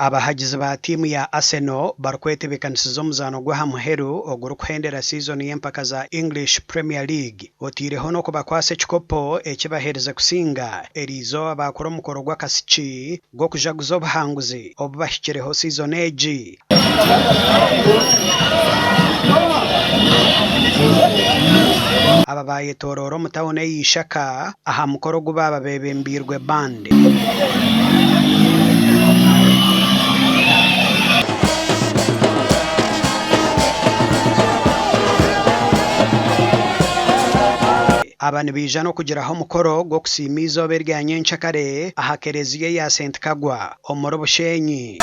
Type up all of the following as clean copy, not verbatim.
Abahagizi ba tiimu ya Arsenal barikwetebeekanisiza omuzaano gw'aha muheru ogurikuhendera siizoni y'empaka za English Premier League oteireho n'okubakwatsa ekikopo eki baherize kusinga eriizooba baakora omukoro gw'akasiki g'okujaguza obuhanguzi obu bahikireho siizoni egi. Aba baayetooroora omu tauni eya Ishaka aha mukoro ogu baaba beebembeirwe band. Aba nibaija n'okugiraho omukoro gw'okusiima eizooba erya nyenkyakare aha kereziya eya St Kagwa omuri Bushenyi.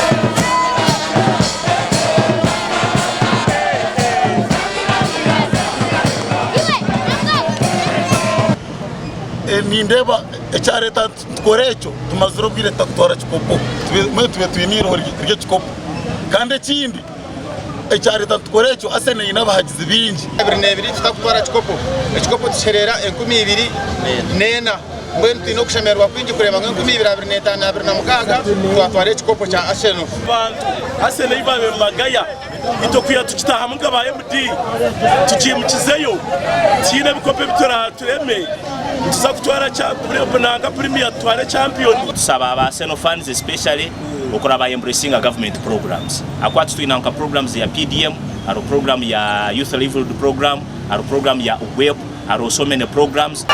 Nindeeba ekyareeta nti tukore ekyo tumazire obwire tutakutwara kikopo mbwenu tube twine eiroho ry'ekikopo kandi ekindi ekyareeta nti tukore ekyo Arsenal eine abahagizi baingi. 22 tutakutwara kikopo, ekikopo tukihereera 2004 mbwenu twine okushemererwa kwingi kureeba ngu 2025 26 twatwara ekikopo kya Arsenal. Abantu Arsenal ei baabaire nibagaya itwe kwiha tukitaahamu nka ba MD tukiimukizeyo tihaine ebikopo ebi turaatureme nituza kutwara nanka Premier tutware Champion. Tusaba aba Arsenal fans especially okura ba embracinga government programs ahakuba titwine nka programs ya PDM, hariho program ya youth livelihood program, hariho program ya UGWEP, hariho so many programs.